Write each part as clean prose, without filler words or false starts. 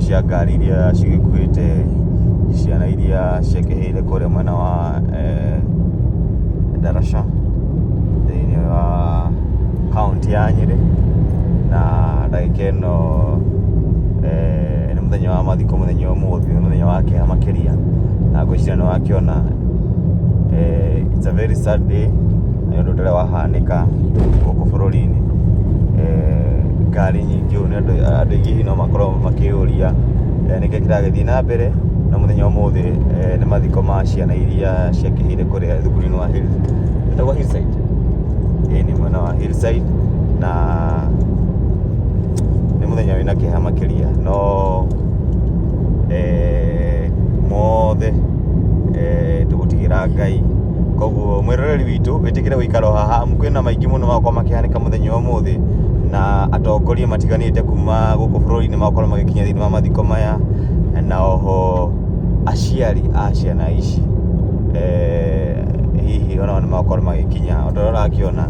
cia ngari iria cigĩkuĩte ciana iria ciakĩhĩire kũrĩa mwena wa Ndarasha thĩinĩ wa kaũntĩ ya Nyĩrĩ. Na ndagĩka ĩno nĩ mũthenya wa mathiko, mũthenya wa ũmũthĩ nĩ mũthenya wa kĩeha makĩria. Na ngwĩciria nĩ wakĩona it's a very sad day, nĩ ũndũ ũtarĩ wahanĩka gũkũ bũrũri-inĩ. Ngari nyingĩ ũũ nĩ andũ aingĩ hihi no makorwo makĩyũria nĩkĩĩ kĩragĩthiĩ na mbere. Na mũthenya wa ũmũthĩ nĩ mathiko ma ciana iria ciakĩhĩire kũrĩa thukuru-inĩ wa wĩtagwo Hillside, ĩĩ nĩ mwena wa Hillside, na nĩ mũthenya wĩna kĩeha makĩria. No mothe tũgũtigĩra Ngai. Koguo mwĩroreri witũ, wĩtĩkĩre gũikara o haha, amu kwĩna maingĩ mũno magũkorwo makĩhanĩka mũthenya wa ũmũthĩ, na atongoria matiganĩte kuma gũkũ bũrũri-inĩ magakorwo magĩkinya thĩinĩ wa mathiko maya, na oho aciari a ciana ici hihi onao nĩ magũkorwo magĩkinya. O ta ũrĩa ũrakĩona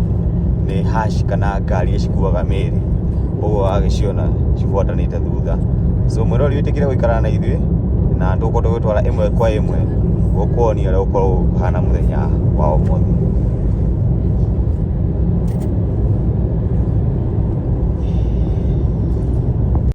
nĩ hearse kana ngari iria cikuaga mĩĩrĩ, ũguo wagĩciona cibuatanĩte thutha. So mwĩroreri, wĩtĩkĩre gũikara na ithuĩ na tũgũkorwo tũgĩgũtwara ĩmwe kwa ĩmwe gũkuonia ũrĩa gũkorwo kũhana mũthenya wa ũmũthĩ.